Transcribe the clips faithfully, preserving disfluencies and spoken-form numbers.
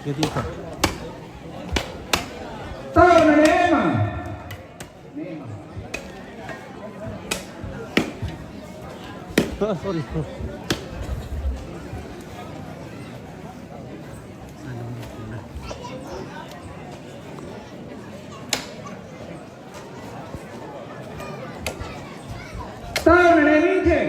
Jadi apa? Tau na ne'e ema. Ah, sorry. Tau na ne'e, Miche.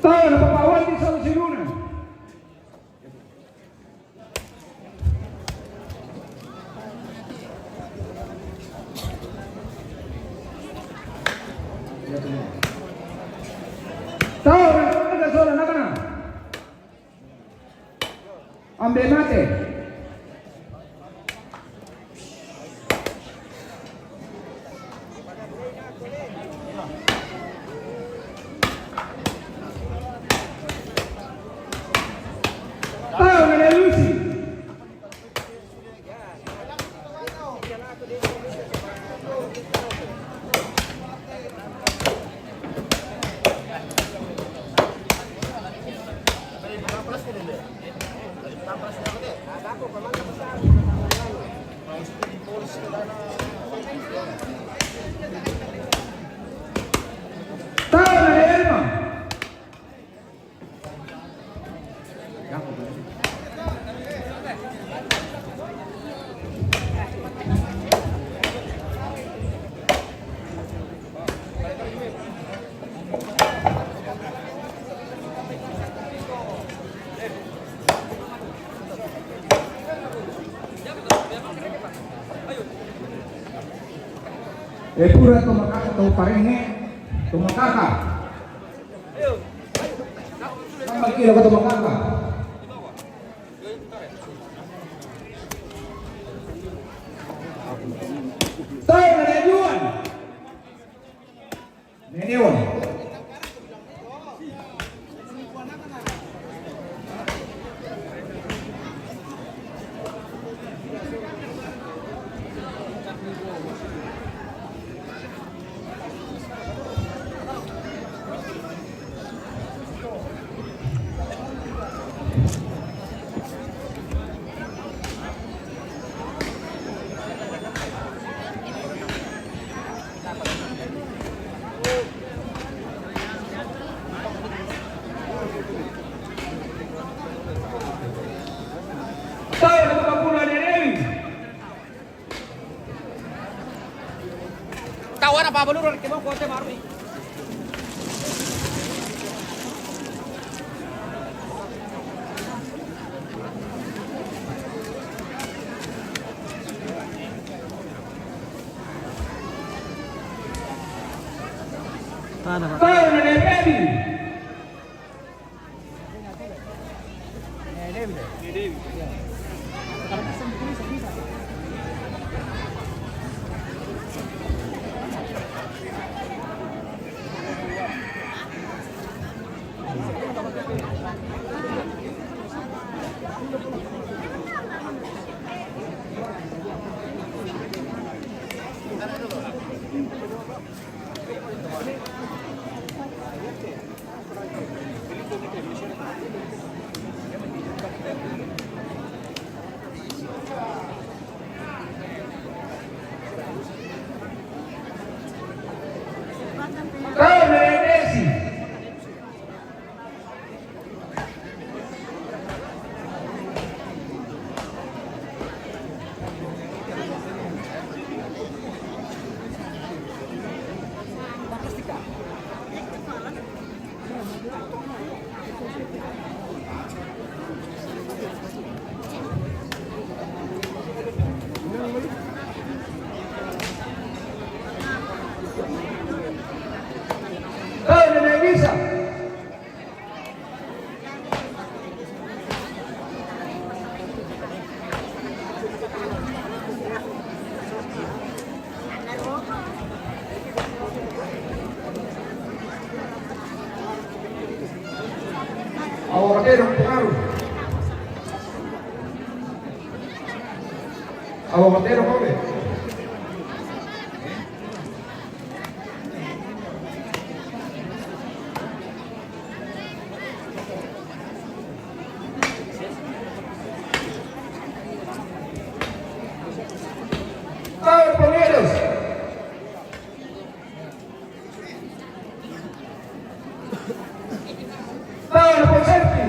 Tau na Papa Wati Solo Siruna. Tau na Papa Solo Nakana. Ambe mate. Tau na Lucy. Tau na Elma. E pura toma kaka, toma parenge, toma kaka. Tambah kilo ka toma kaka. Tau na Nejuan. Nejuan. Tau na Papa Luro ke mau kote maru. Tana, Pak. Tau na Nepebi. Pero pengaruh. Aguacatero come. Power Pomieros. Power Poserpi.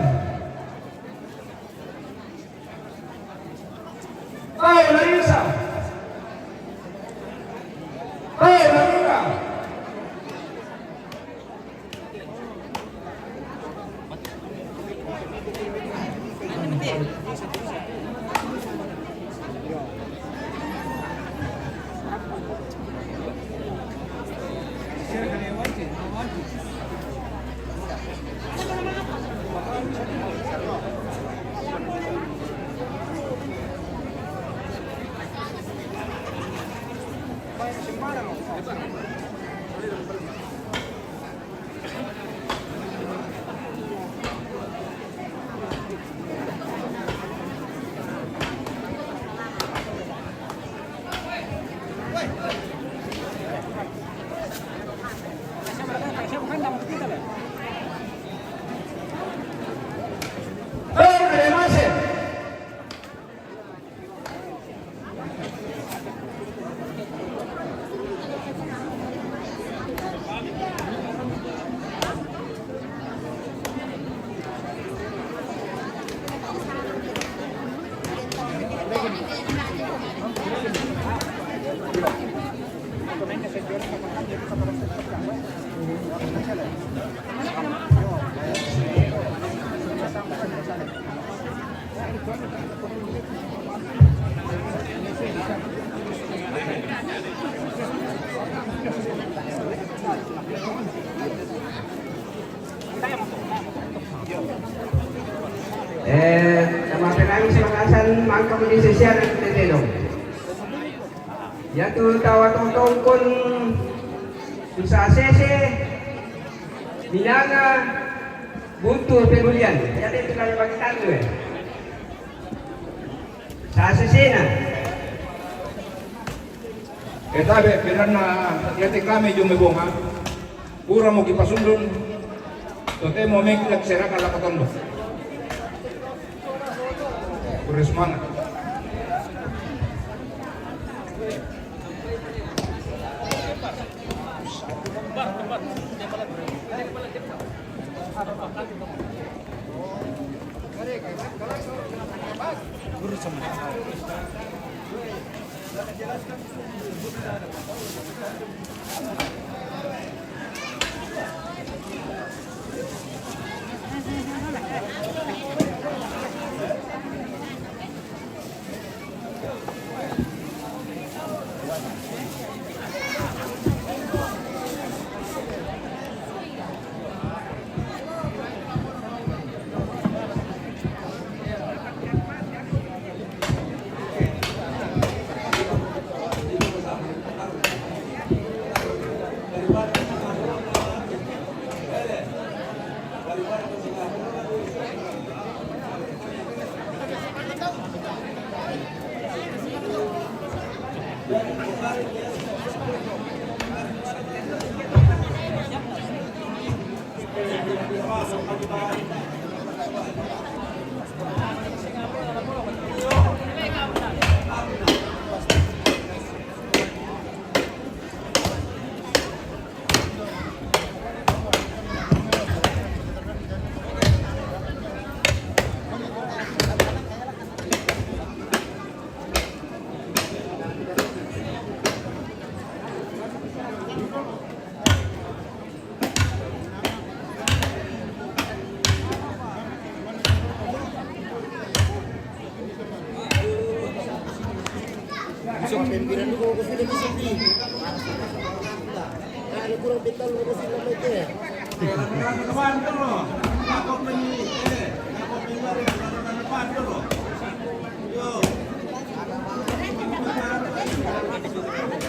Power Larissa. Power Larissa. Eh, nama penami sa makasan, mangka mo di sesian ang tetedong. Yatu tawa tongtongkon, susah sese, minanga, butuh pemulihan. Jadi itu kalau bagi tanu, eh. Sasesena. Ketabe, piranna yate kami jume bonga. Pura mo kipasundun. Totemo mengkilak seraka lako tondo. Pura semangat.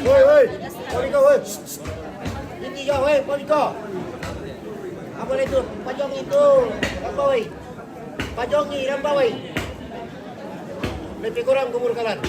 Woi, woi, Polika, woi. Ini ya, woi, Polika. Apa itu? Pajang itu. Apa, woi? Pajongi rambawai. Lepi kurang kumur kalan.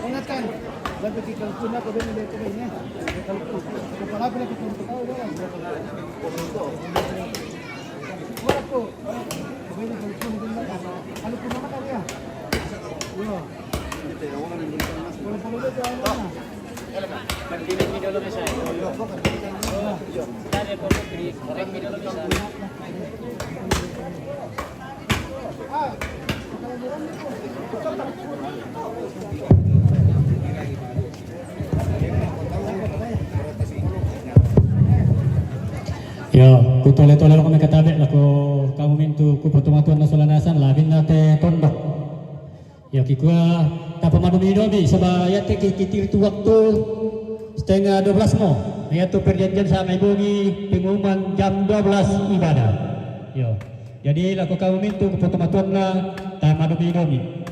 Ingatkan, dapat kita guna ke benda dia kena ini. Kalau tu, kepala bila kita untuk tahu dah. Buat apa? Kau boleh kalau tu mungkin dah. Kalau tu nama kau ya. Ya. Kalau perlu dia jangan mana. Yo, kutole-tole lako mekatabe lako kamu mintu kupotumatuan na Solanasan, labinna te tondok. Yo, kikua tapamadumi-dumi, saba yate ki-, kitiri tu waktu setengah dua belas mo. Yatu perjanjian sa mai bongi pengumuman jam dua belas ibadah. Yo. Jadi lako kamu mintu kupotumatuan na tamadumi-dumi.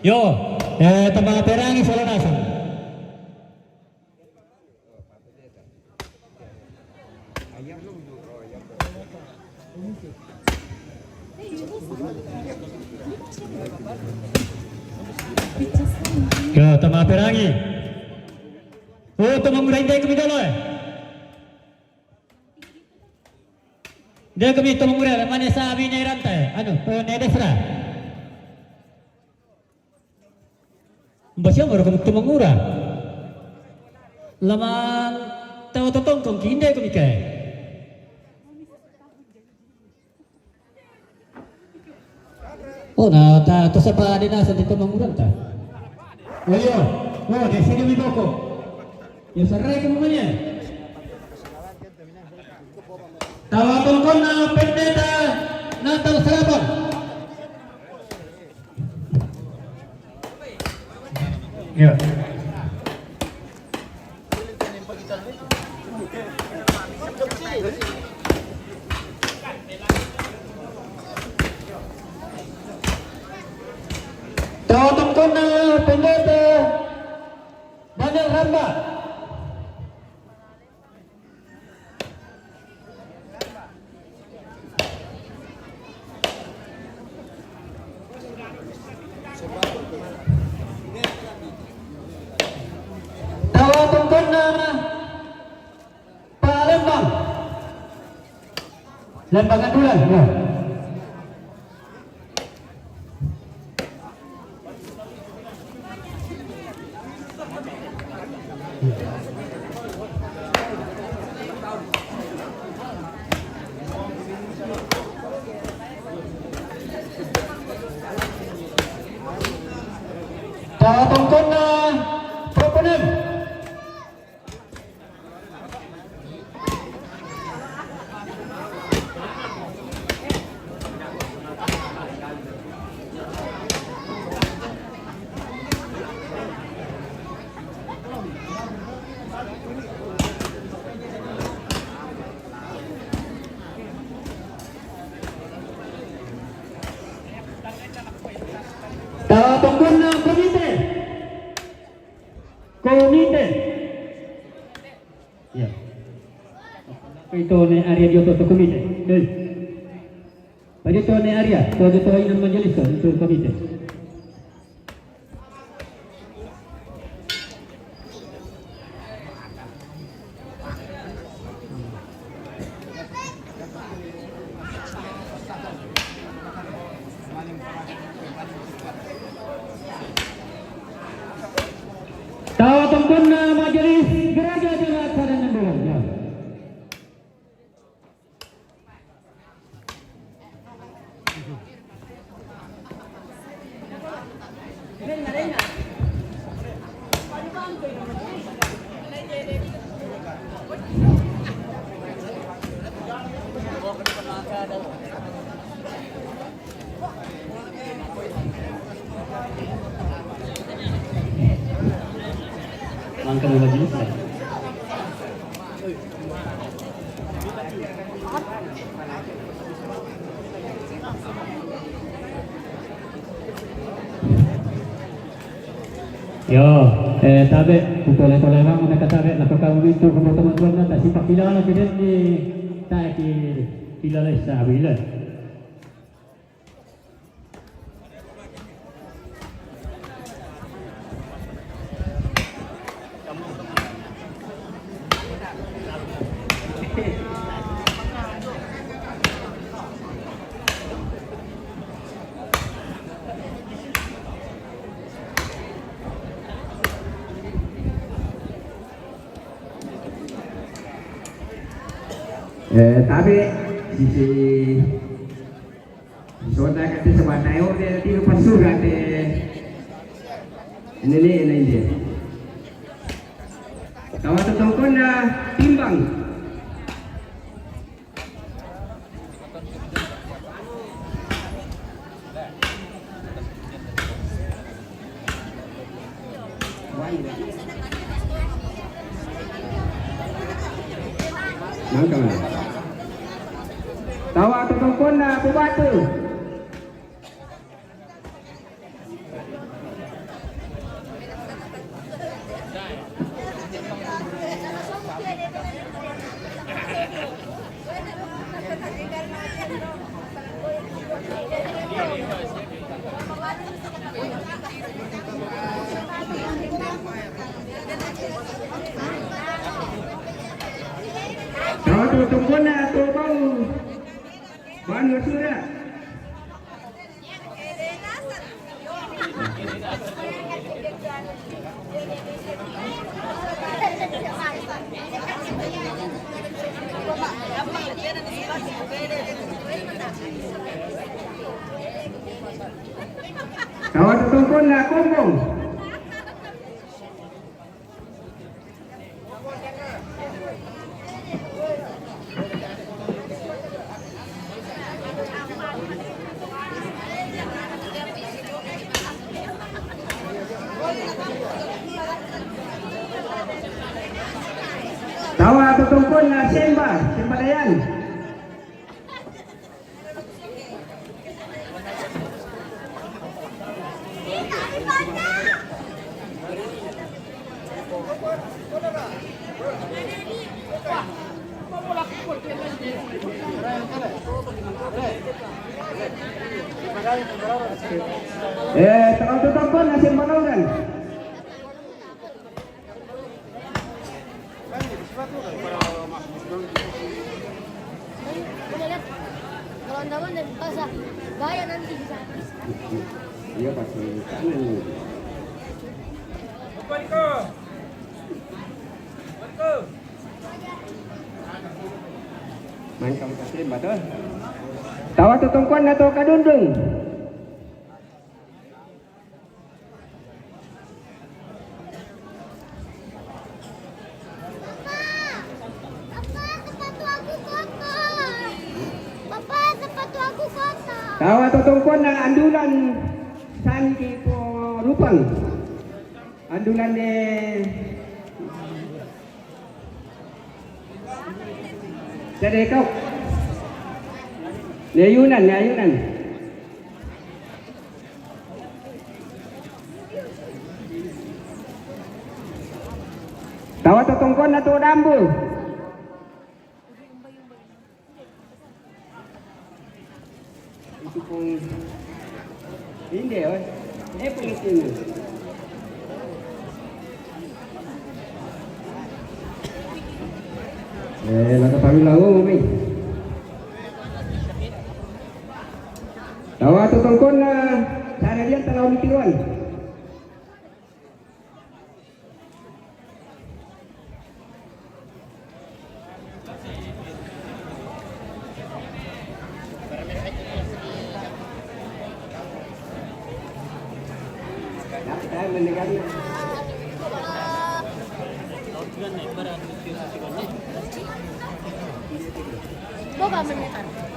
Yo, eh, tama perangi Solanasan. Yo, tama perangi. Oh, tama murai ndai kami dolo, eh. Nde kami Tomongura, mane sa bine ranta, anu, eh, ne desra. Mbasi amaro kami Tomongura. Laman tau totongkong kinde kami ke. Oh, na ta to sapa de na sa di Tomongura ta. Oh, iyo. Oh, de sini mi boko. Yo, sarai ke mumanya. Tawa tongkonna pendeta Natal Serapon. Ya. Tawa tongkonna pendeta Daniel Ramba. Tawa tongkonna Lembangan dulu, ya. Tawa tongkonna, proponem. Tawa tongkonna, komite. Komite. Ya. Itu ne area dia tu, tu komite. Hei. Pada tu ne area, tu tu ini majelis tu, tu komite. Tawa tongkonna majelis gereja jemaat sadang nandurung. Ya. Langkah lagi. Yo, eh, tabe', ku tole-tole bang, udah katabe', nah, kalau kamu itu, kamu teman-teman, tak sipakilala, tidak di, tak di, kilala sa' bila. Eh, tabe', sisi Soda kate sabana eo de tiro pasura te. Ini ni, ini dia. Tawa tongkonna timbang. Nangka mana? Tawa tongkonna pubatu. Tawa tongkonna tu bau. Bau sura. Tawa tongkonna kombong. Tawa tongkonna semba, semba dayan. Eh, tongkon-tongkon, nasib manongan. Teman dari pasar. Bahaya nanti bisa. Iya, pasti. Main kamu kasih batal. Tawa tutungkuan atau kadundung? Papa, sepatu aku kotor. Papa, sepatu aku kotor. Tawa tutungkuan na andulan sani ki po lupang. Andulan de. Jadi kau. Ni ayunan, ni ayunan. Tawa tutungkuan na tu dambu. Itu pun ini, oi. Eh, pun itu. Eh, laka pamila, oh, mi. Tawa tutungkuan na, sana dia talaw mitiwan.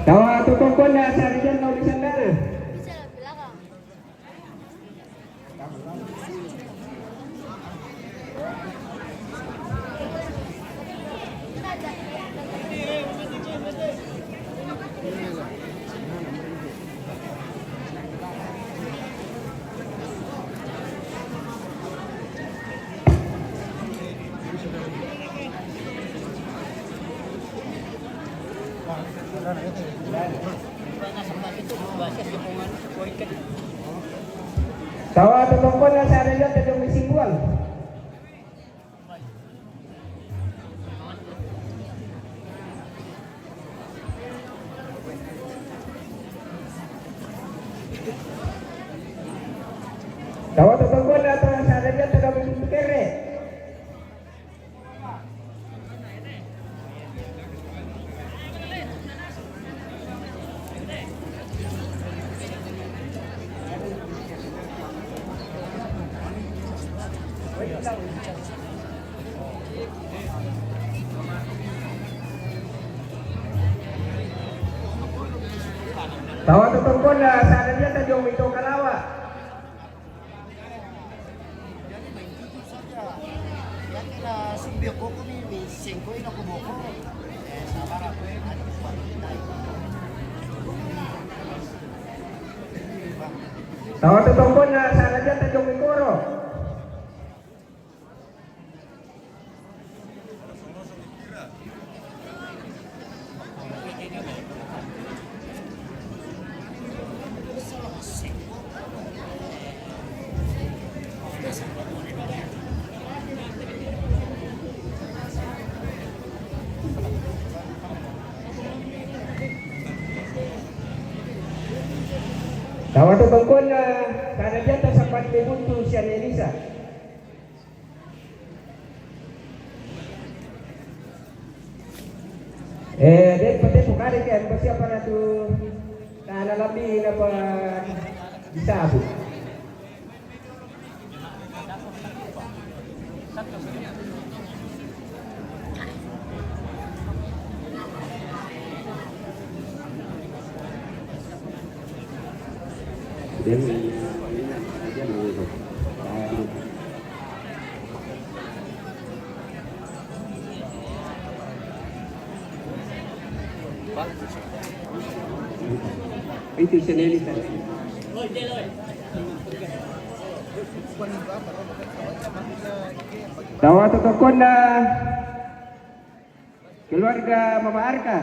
Tawa tutungkuan na, sana dia talaw mitiwan. Tawa tutungkuan na, sana dia talaw mitiwan. Tawa tutungkuan na, sana dia talaw mitiwan. Tawa tutungkuan na, sana dia talaw mitiwan kalawa. Tawa tutungkuan na, sana dia talaw mikuro. Tawa tutungkuan na, sana dia talaw sampat mibuntu siya ni Elisa. Eh, den pate pukari ke, bersiap para tu, na lambi na pa disabu. Itu sendiri. Tawa tutungkuan na. Keluarga Mama Arka.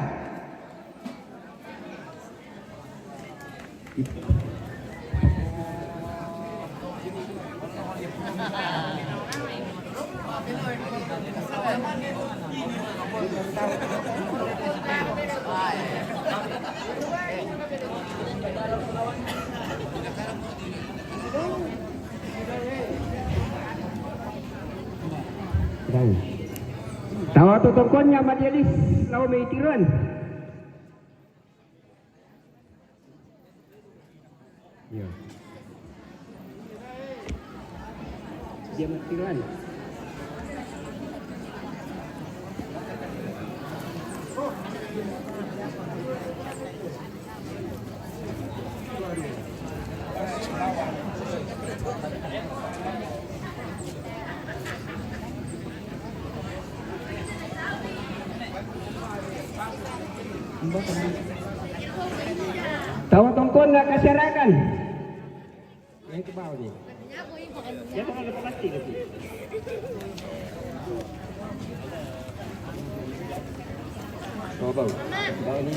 Tawa totongkonna majelis lao mai tiroan. Iya. Dia matilan. Tawa tongkonna kasarakan. Yang ke bawah ni. Dia kan ada plastik lagi. Coba. Bawah ni.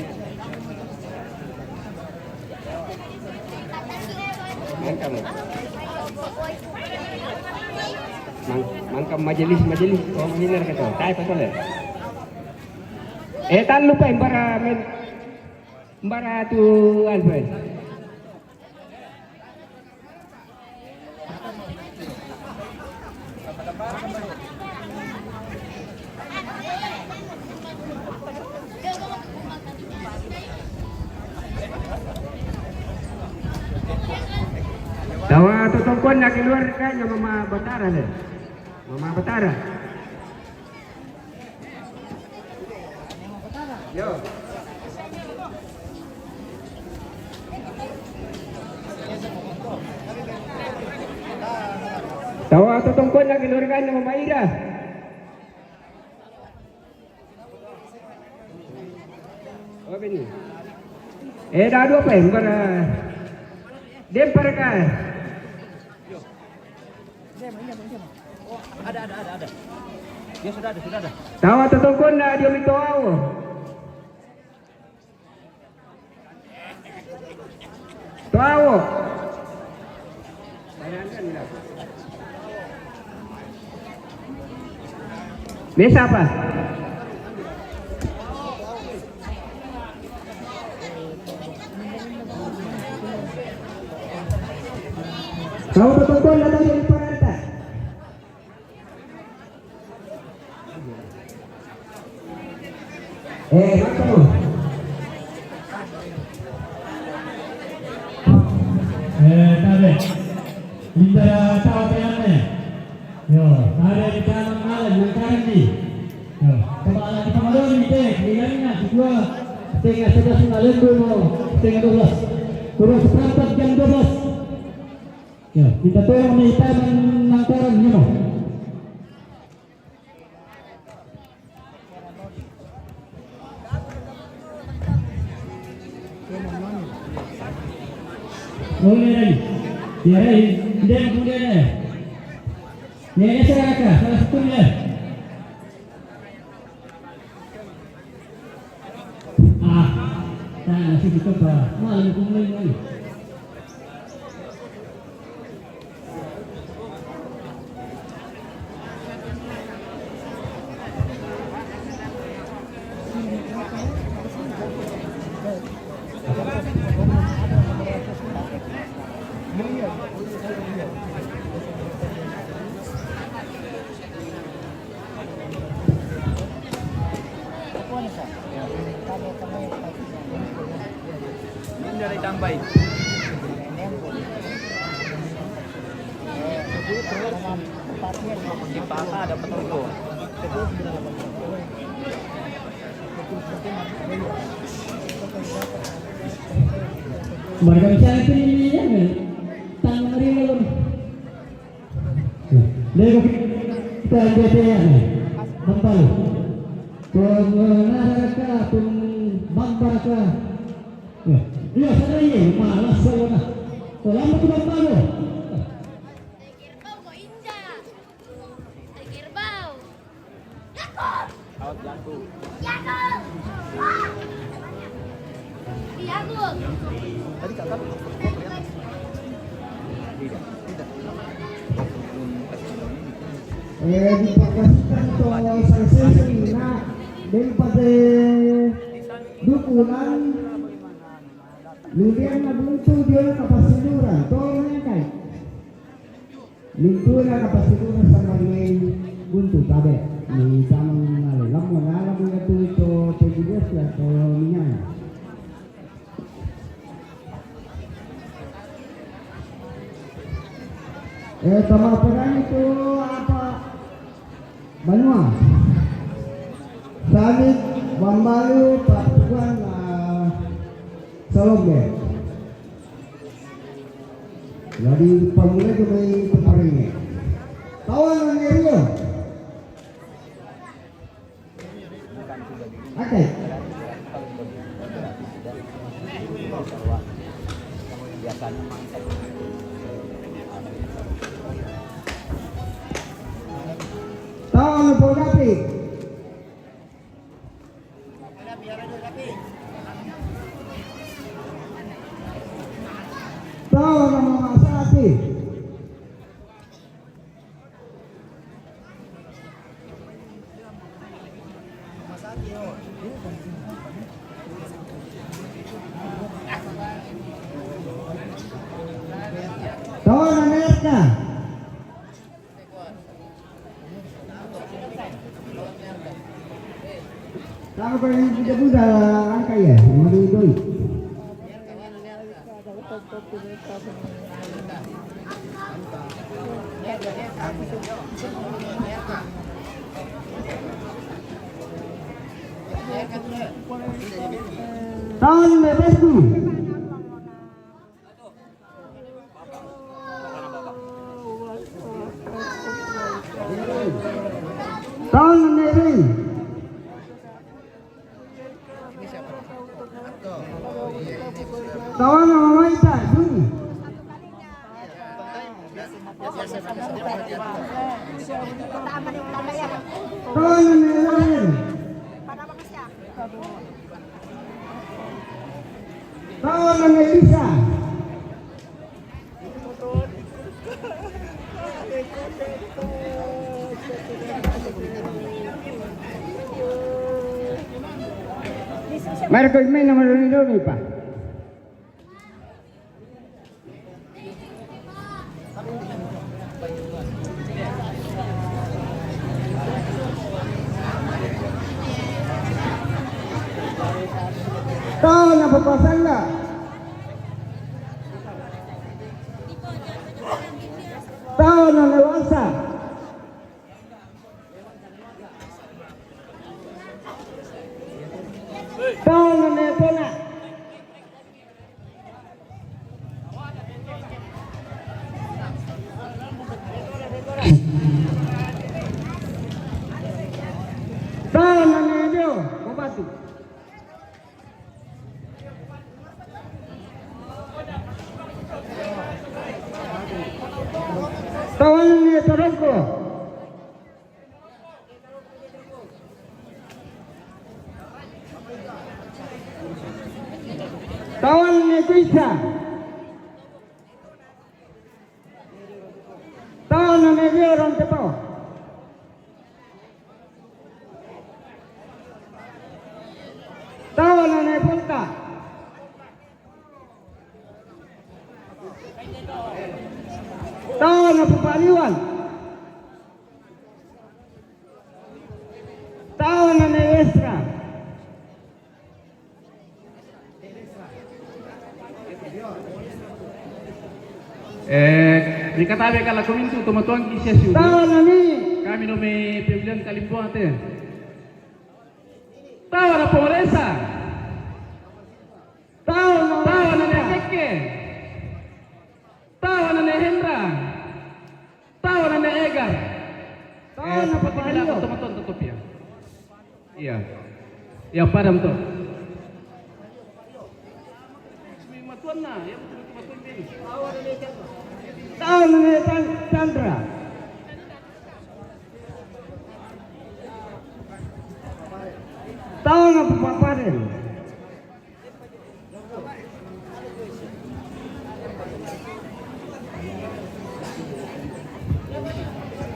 Mangkam. Mang-, mangkam majelis, majelis. Oh, menghindar kata. Tai pasal ya? Eh, tak lupa embara men-, embara tu, anu, eh. Tawa totongkonna keluarganya Mama Batara le. Mama Batara. Yo. Tawa totongkonna keluarganya Mama Ira. Apa ini? Eh, dah dua apa, eh? Bukan, eh, dempar kah? Ada, ada, ada, ada. Ya, sudah ada, sudah ada. Tawa totongkonna dia minta tawa. Tawa. Mesa apa? Kau betul-betul datang dari Paranta. Eh, apa tu? Eh, tabe. Inda tawa pe ane. Yo, ada di dalam malam yang kami. Yo, coba lagi sama dulu ni, teh. Ni kan nak dua. Setengah sebelas malam dulu. Setengah dua belas. Kurang seperempat jam dua belas. Yo, kita tolong ni, kita menangkaran ni, no. Boleh lagi. Ya, eh, dia kemudian, eh. Ni, ni saya rasa, salah satu ni, eh. Ah, tak, nasi kita apa? Mana ni kumulai ni? Minda ditambai. Di pata ada petunjuk. Marga misalnya itu ini ya, kan? Tangan ringan. Lego kita dia dia ni. Bambal. Pengarah ka, pembambara ka. Ya, ya, sana ye, malas saya na. Lama tu bambal. Tegerbau ko inja. Tegerbau. Yakult. Out jago. Yakult. Yakult. Tadi kakak. Tidak, tidak. Eh, di pagkasitan to sa session na, din pati dukunan. Lulianna buntu dio na kapassidura, to mangangkai. Lintuna kapassidura sama ri mai buntu tabe. Ni zaman na lammu na lammu na tu to to digas ya to minyak. Eh, tama perani tu apa? Banua. Sadik, Bambalu, Patuan, ah, Salombe. Jadi pamulai tu mai tempat ini. Tawan Nerio. Oke. Tahu anu pau dapi. Tahu anu mama sati. Tahu anu nerka. Tama ko yang tidak buta angka ya, mari doi. Tahun bebasku. Tahun ini. Tahun mamaita duni. Tahun ini. Tahun ini bisa. Marco Ismail nomor dua pa. Tau na papasangga. Tau na lewasa. Tau na nepona. Tau na ne dio, bobatu. Tau na ne torongko. Tau na ne kuisa. Tau na ne dio rontepo. Tau na ne punta. Tau na pupaliwan. Tau na ne wesra. Eh, rikatabe kala komintu tomatuangki sia siudu. Tau na ni. Kami no me pemilihan kalimbuang te. Tau na Pongresa. Tau na, tau na ne Tekke. Tau na ne Hendra. Tau na ne Egar. Tau na Papario. Tomatuang totopia. Iya. Iya, padam to. Tau na ne Chan-, Chandra. Tau na Papa Padel.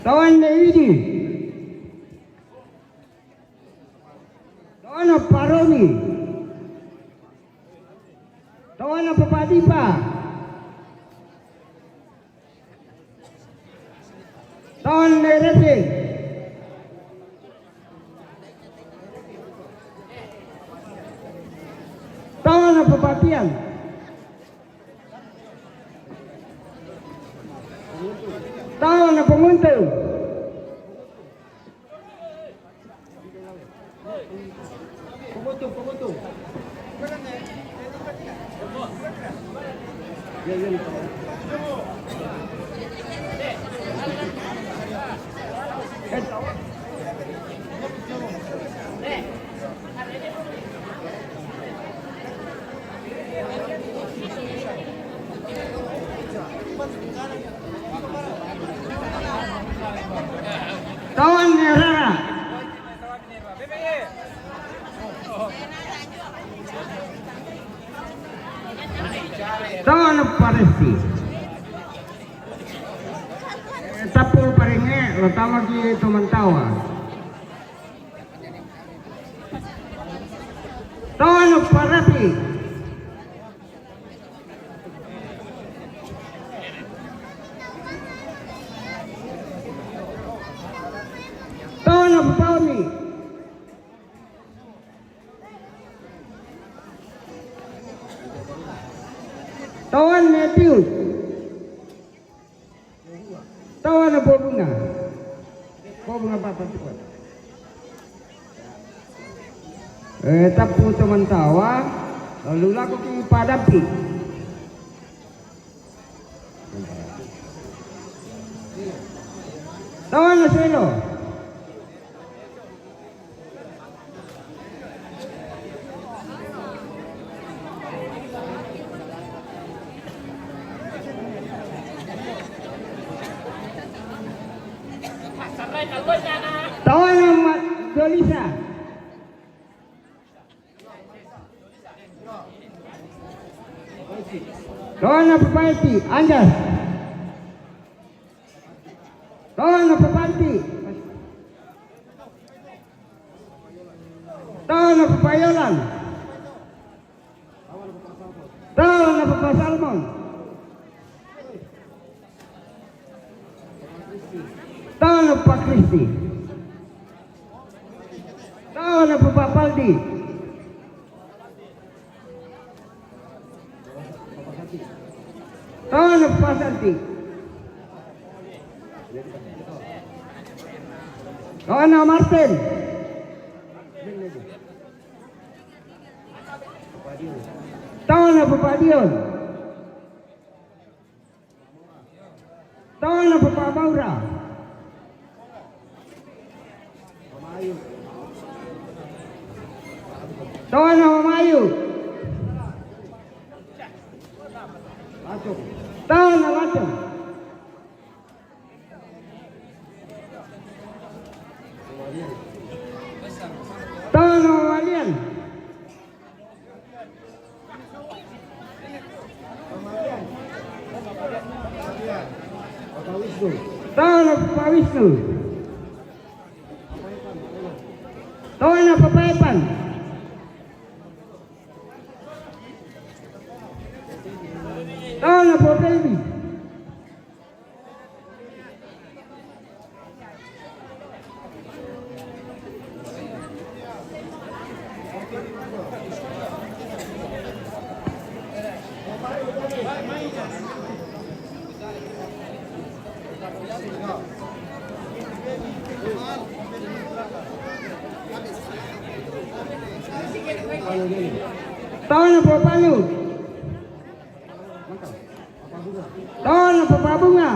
Tau na Idi. Tau na Paroni. Tau na Tau na nerese. Tau na papatian. Tau na panguntu. Tau na rara. Tau na paresi. Tapu paringe, lo tama ki toman tawa. Tau na parapi. Tau na papauni. Tau na Matthew. Tau na bobunga. Bobunga papa tuan. Eh, tapu toman tawa. Lalu laku ki padapi. Tau na selo. Tau na ma-, Jolisa. Tau na papaiti, Anjas. Tau na papaiti. Tau na papayolan. Tau na papasalmon. Tau na papakristi. Tau na papapaldi. Tau na papasanti. Tau na Martin. Tau na papadion. Tau na papamaura. Tau na mamayu. Tau na lacong. Tau na mamalian. Tau na papawisnu. Tau na papaepan. Tau na papapelbi. Tau na papanu. Tau na papabunga.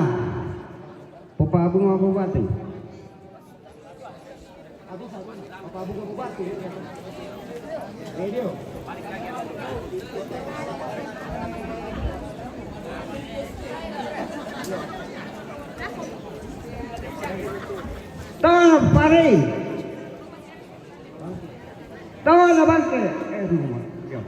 Papabunga bupati. Tau na pare. Tau na bangke. Eh, rumah. Yo.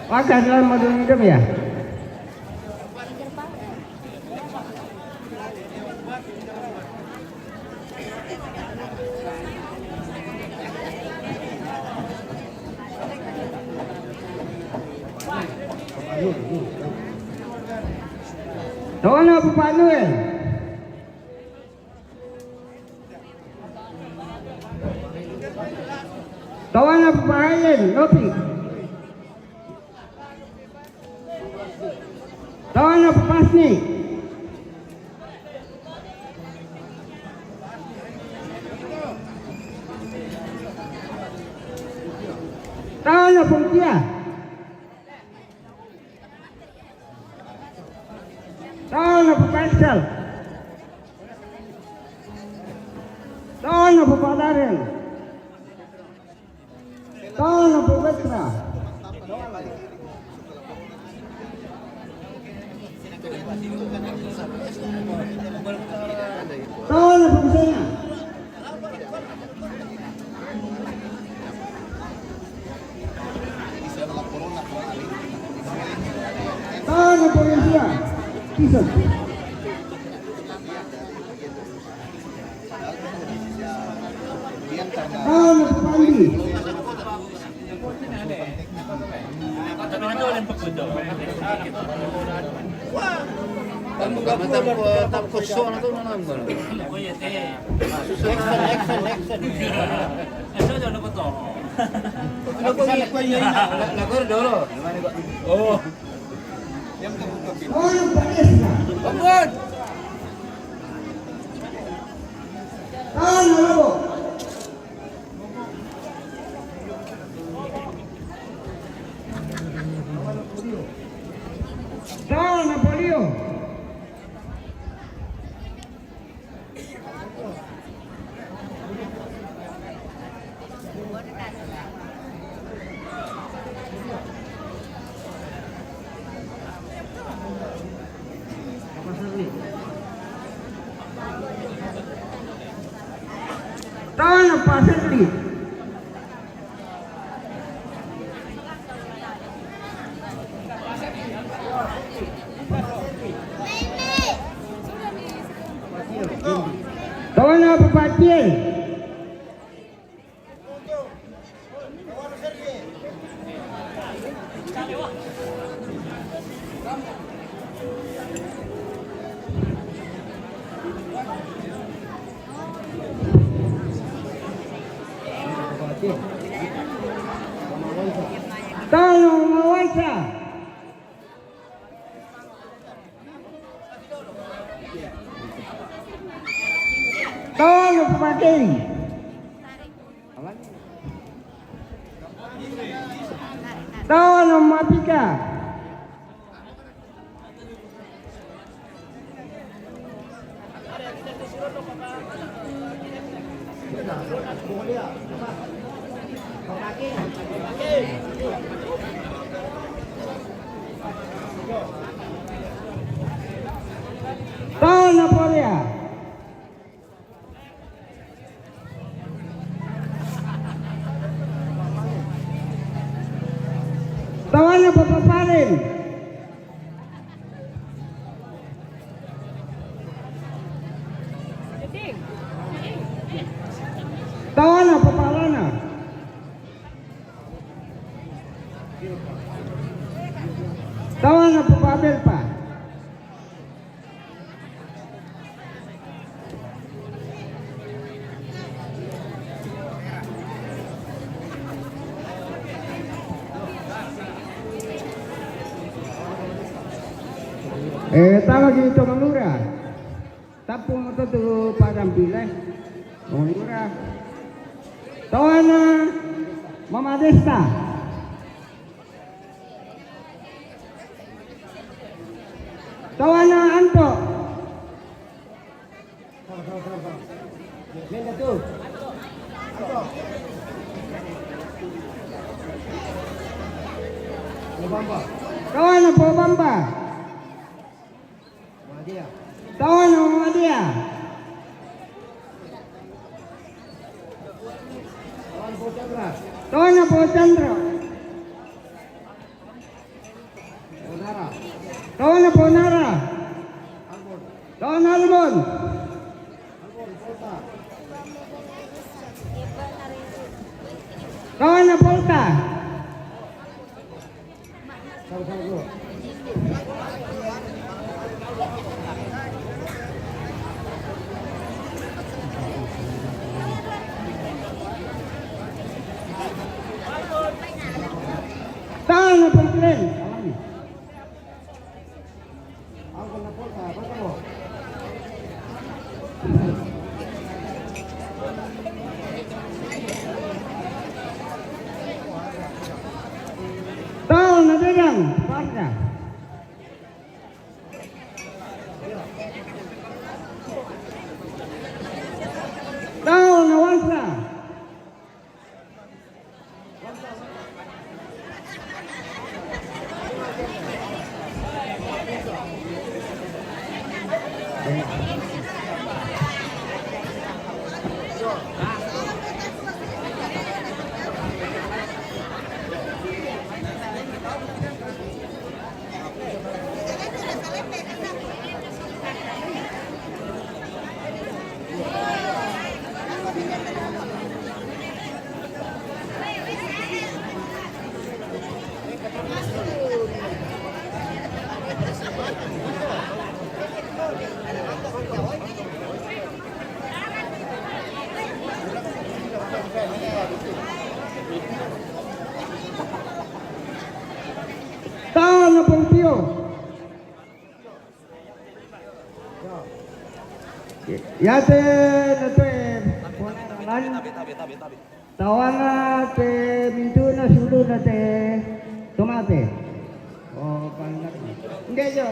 Pakai dalam modul hidup ya. Tawon na Papa Noel. Tawon na Papa Helen, Lopi. Tawon na Papa Sni. Tawon na Pungkia. Tawon na Papa Excel. Tawon na Papa Darren. Tawon na Papa Petra. Tawon na Papa Sena. Tawon na Papa Yosia. Tison. Tawon na Papa Andi. Action, action, action. Oh. Tawon na Papa Desna. Bangun. Tawon na Lobo. Tawon na Polio. Tawon na Papa Serli. Tawon na Papa Tiel. Tawon na Mama Wansa. Tawon na Papa Kei. Tawon na Mama Pika. Tawon na Poria. Tawon na Papa Paren. Tawon na Papa Lana. Tawon na Papa Belpa. Eh, tama gi Tomamura. Tapu mo to tu Padang Pile. Tomamura. Tawon na Mama Desta. Tawon na Anto. Tawon na Pobamba. Tawon na Mama Dia. Tawon na Papa Chandra. Don Almon. Don Apolta. Don Apolta. Tao na Dedang, Parda. Tao na Wansa. Tao na Pompeo. Yate na te. Tawana te mintu na sulu na te tomate. Oh, pandak. Enggak, yo.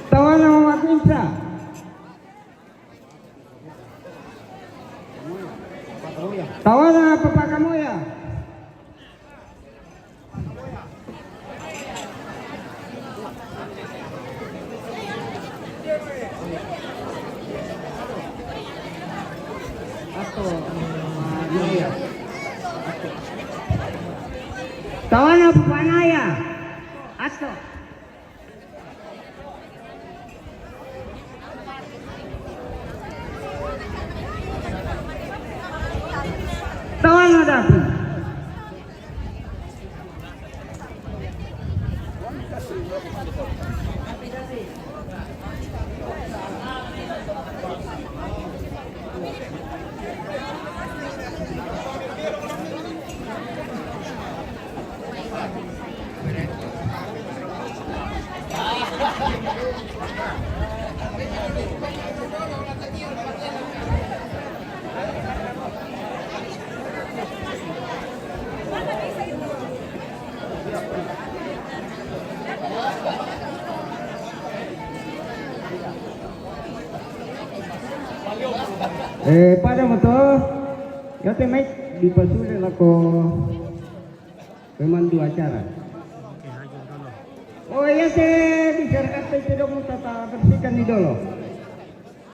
Tawana Mama Kinsa. Tawana Papa Kamoya. Tawana Papa Naya. Ato. Tawana Dapi. Eh, pada moto, yate mic dipasule lako pemandu acara. Oh, yate bicara kata itu dong, tata bersihkan di dolo.